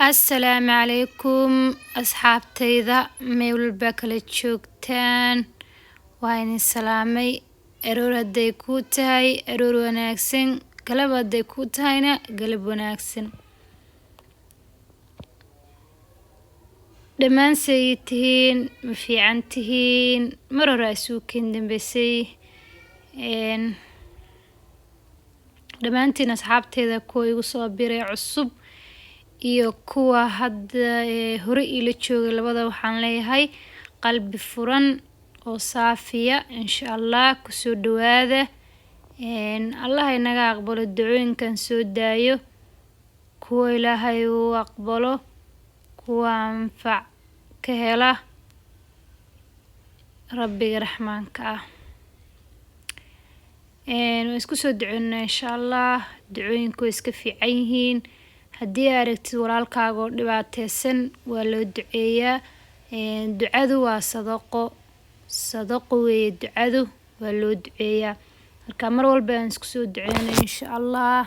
Assalaamu calaykum asxaabtayda, meel walba kala joogtaan, waa idin salaamay. Aroor hadday kuu tahay aroor wanaagsan, galab hadday kuu tahayna galab wanaagsan. Dhammaan say tihiin, ma fiican tihiin? Mar hore asuukiin dambeysay. Dhammaantiin asxaabteyda, kuwa igu soo biray cusub iyo kuwa hadda hore iila joogay, labada waxaan leeyahay qalbi furan oo saafiya, insha Allah kusoo dhawaada. Allah inaga aqbalo ducooyinkan soo daayo, kuwa Ilaahay uu aqbalo, kuwa anfac ka hela Rabbiga Raxmaanka ah. Waan isku soo duceynaa insha Allah. Ducooyinku way iska fiican yihiin. Haddii aad aragtid walaalkaaga oo dhibaateysan, waa loo duceeyaa. Ducadu waa sadaqo, sadaqo weeye ducadu, waa loo duceeyaa. Marka mar walba aan isku soo duceynay insha Allah.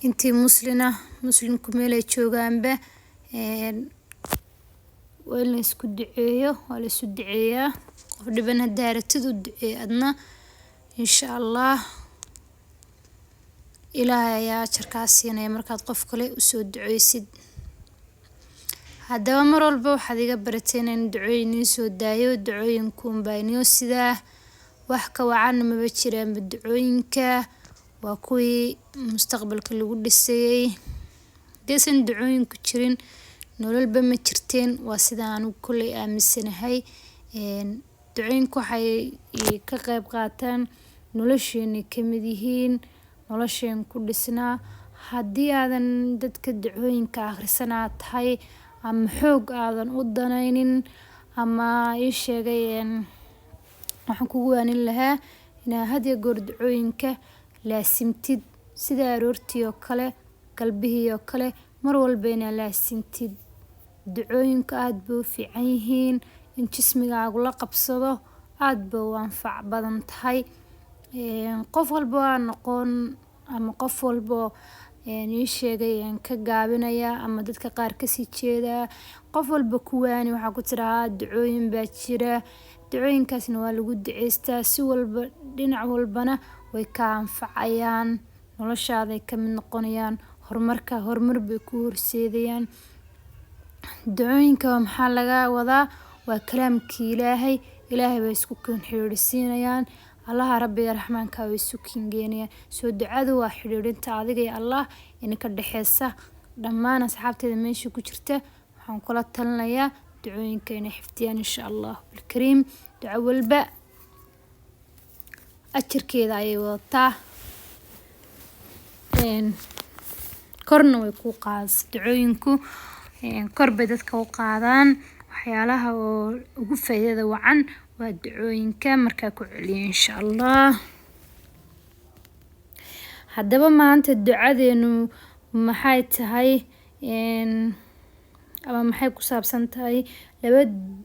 Intii muslina, muslimku meel ay joogaanba, waa in la isku duceeyo, waa la isu duceeyaa. Qof dhiban haddaa aragtid, u duceey adna insha Allah. Ilaahay ayaa ajar kaa siinaya markaad qof kale usoo duceysid. Haddaba mar walba waxaad iga barateen in ducooyin idiin soo daayo. Ducooyinku unbaa inoo sidaa, wax ka wacan maba jiraanba. Ducooyinka waa kuwii mustaqbalka lagu dhisayay. Hadaysan ducooyinku jirin, nololba ma jirteen, waa sida anigu kolley aaminsanahay. Ducooyinku waxay ka qeyb qaataan nolosheena, kamid yihiin nolosheen ku dhisnaa. Haddii aadan dadka ducooyinka akhrisanaa tahay, ama xoog aadan u danaynin, ama ii sheegay, waxaan kugu waanin lahaa inaa had iyo goor ducooyinka laasimtid, sida aroortii oo kale, galbihii oo kale, mar walba inaa laasimtid. Ducooyinka aad bay u fiican yihiin in jismigaagu la qabsado, aad bay u anfac badan tahay. Qof walba waa noqon, ama qof walbo ii sheegay ka gaabinaya ama dadka qaar kasii jeeda, qof walba ku waani, waxaa ku tiraa ducooyin baa jira, ducooyinkaasna waa lagu duceystaa, si walba dhinac walbana way ka anfacayaan, noloshaaday ka mid noqonayaan, horumarka horumar bay ku horseedayaan. Ducooyinka maxaa laga wadaa? Waa kalaamkii Ilaahay. Ilaahay bay isku keen xiriirsiinayaan, Allaha Rabbiga Raxmaanka way isu keen. Soo ducadu waa xiriirinta adiga iyo Allah inka dhexeysa. Dhammaan asxaabteeda meesha ku jirta waxaan kula talinayaa ducooyinka inay xifdiyaan insha Allah bilkariim. Duco walba ajarkeeda ayay wadataa, korna way kuu qaadaysa. Ducooyinku kor bay dadka u qaadaan. Waxyaalaha oo ugu faa'iidada wacan waa ducooyinka, markaa ku celiya insha Allah. Haddaba maanta ducadeenu maxay tahay ama maxay ku saabsan tahay? Laba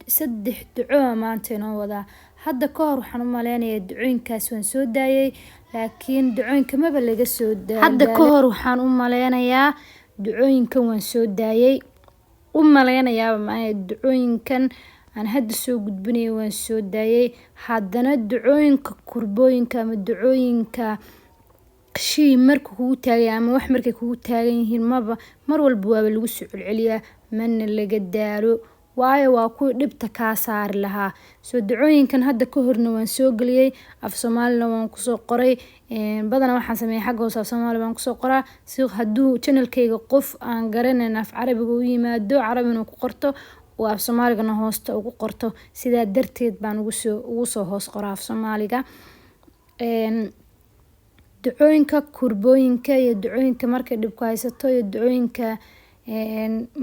saddex duco maanta inoo wadaa. Hadda ka hor waxaan u maleynayaa ducooyinkaas waan soo daayay, laakiin ducooyinka maba laga soo daayay. Hadda ka hor waxaan u maleynayaa ducooyinkan waan soo daayay, u maleynayaaba maaha, ducooyinkan aan hadda soo gudbinayo waan soo daayay. Haddana ducooyinka kurbooyinka ama ducooyinka shii marka kugu taagay ama wax markay kugu taagan yihiin, maba mar walba waaba lagu soo celceliyaa, mana laga daalo, waayo waa kuwii dhibta kaa saari lahaa. Soo ducooyinkan hadda ka horna waan soo geliyey, af Soomaalina waan kusoo qoray. Badanaa waxaan sameeyay xagga hoose af Soomaali baan kusoo qoraa, si hadduu channelkayga qof aan garanayn af Carabiga u yimaado, Carabina ku qorto oo af Soomaaligana hoosta ugu qorto. Sidaa darteed baan ugu soo hoos qoraa af Soomaaliga. Ducooyinka kurbooyinka iyo ducooyinka markay dhib ku haysato iyo ducooyinka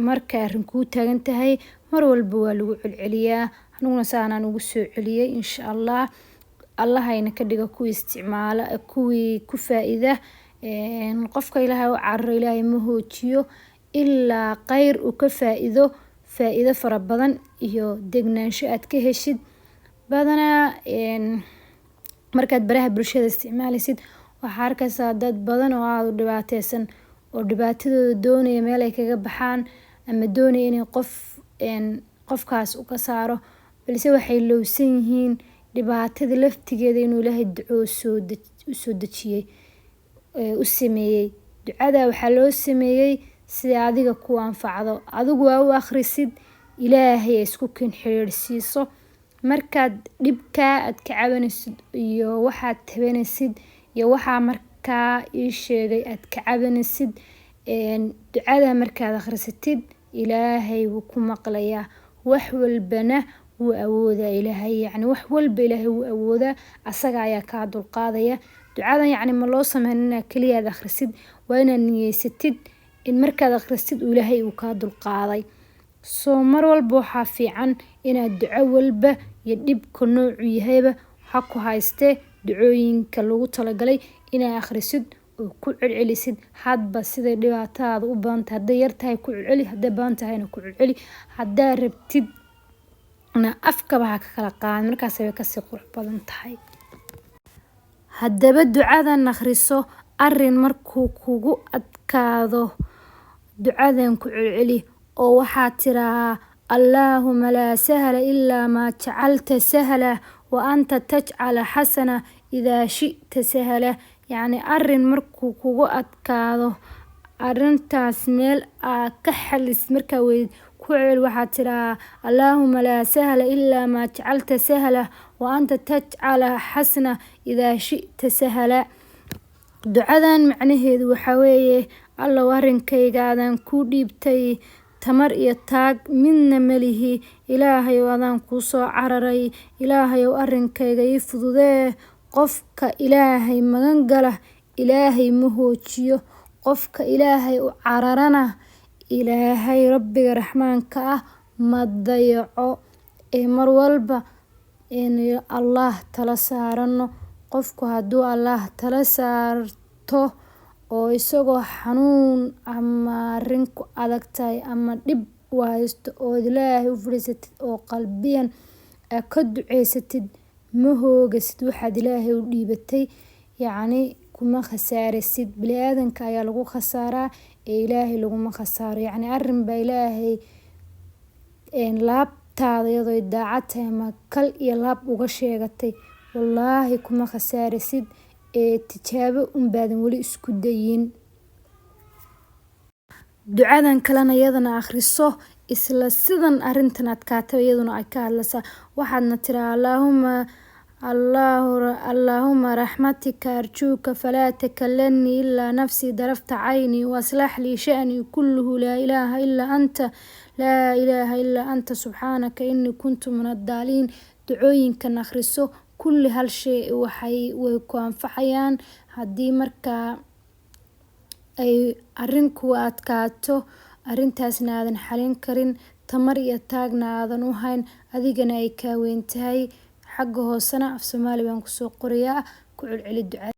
marka arrin kuu taagan tahay, mar walba waa lagu celceliyaa. Aniguna saanaan ugu soo celiyay insha Allah. Allahayna ka dhiga kuwii isticmaala, kuwii ku faa-iida. Qofka Ilaahay u cararo, Ilaahay ma hoojiyo ilaa kheyr uu ka faa-iido, faa-iido fara badan iyo degnaansho aad ka heshid. Badanaa markaad baraha bulshada isticmaalaysid, waxaa arkaysaa dad badan oo aada u dhibaateysan oo dhibaatadooda doonaya meel ay kaga baxaan ama doonaya inay qof qofkaas u ka saaro, balse waxay lowsan yihiin dhibaatada laftigeeda inuu Ilaahay duco u soo dejiyey, u sameeyey. Ducada waxaa loo sameeyey sida adiga ku anfacdo, adigu waa u akhrisid, Ilaahay isku kin xiriirsiiso. Markaad dhibkaa aad ka cabanaysid iyo waxaad tabanaysid iyo waxaa markaa ii sheegay aad ka cabanaysid, ducada markaad akhrisatid Ilaahay wuu ku maqlayaa. Wax walbana wuu awoodaa Ilaahay, yacni wax walba Ilaahay wuu awoodaa, asaga ayaa kaa dulqaadaya. Ducadan yacni ma loo sameyn inaa keliya aad akhrisid, waa inaad niyeysatid in markaad akhrisid uu Ilaahay uu kaa dulqaaday. Soo mar walba waxaa fiican inaad duco walba iyo dhibka noocu yahayba ha ku haystee ducooyinka lagu talagalay inaad akhrisid oo ku celcelisid hadba siday dhibaatadaada u badan tahay. Hadday yar tahay ku celceli, hadday badan tahayna ku celceli. Haddaa rabtid na afkaba ha ka kala qaadan, markaas way kasii qurux badan tahay. Haddaba ducadan akhriso arrin markuu kugu adkaado, ducadan ku celceli oo waxaad tiraa: Allaahumma laa sahla illaa maa jacalta sahla wa anta tajcala xasana idaa shi'ta sahla. Yacni arrin markuu kugu adkaado, arrintaas meel aad ka xalis markaa weyd, ku cel, waxaad tiraa: Allaahumma laa sahla illaa maa jacalta sahla wa anta tajcala xasana idaa shi'ta sahla. Ducadan macnaheedu waxaa weeye: Allow, arrinkayga adaan kuu dhiibtay, tamar iyo taag midna malihi. Ilaahayow, adaan kuu soo cararay. Ilaahayow, arrinkayga ii fududee. Qofka Ilaahay magan gala Ilaahay ma hoojiyo, qofka Ilaahay u cararana Ilaahay Rabbiga Raxmaanka ah ma dayaco. Ee mar walba in Allah tala saarano. Qofku hadduu Allah tala saarto oo isagoo xanuun ama arrin ku adag tahay ama dhib u haysto oo Ilaahay u fadhiisatid oo qalbiyan aad ka duceysatid, ma hoogasid waxaad Ilaahay u dhiibatay, yacni kuma khasaarisid. Biniaadanka ayaa lagu khasaaraa ee Ilaahay laguma khasaaro. Yacni arrin baa Ilaahay laabtaada iyadoo daacad tahay ama kal iyo laab uga sheegatay, wallaahi kuma khasaarisid ee tijaabo unbaadan weli isku dayin. Ducadan kalena iyadana akhriso, isla sidan arrintan adkaatay iyaduna ay ka hadlaysaa. Waxaadna tiraa: Allaahumma raxmatika arjuuka falaa takalanii ilaa nafsii darafta cayni waaslax lii sha'nii kulluhu laa ilaaha illaa anta, laa ilaaha illaa anta, subxaanaka innii kuntu min addaaliin. Ducooyinkan akhriso kulli, hal shay waxay way ku anfacayaan haddii markaa ay arrin ku adkaato, arrintaasna aadan xalin karin, tamar iyo taagna aadan u hayn, adigana ay kaa weyn tahay. Xagga hoosena af Soomaali baan kusoo qorayaa. Ku celceli ducada.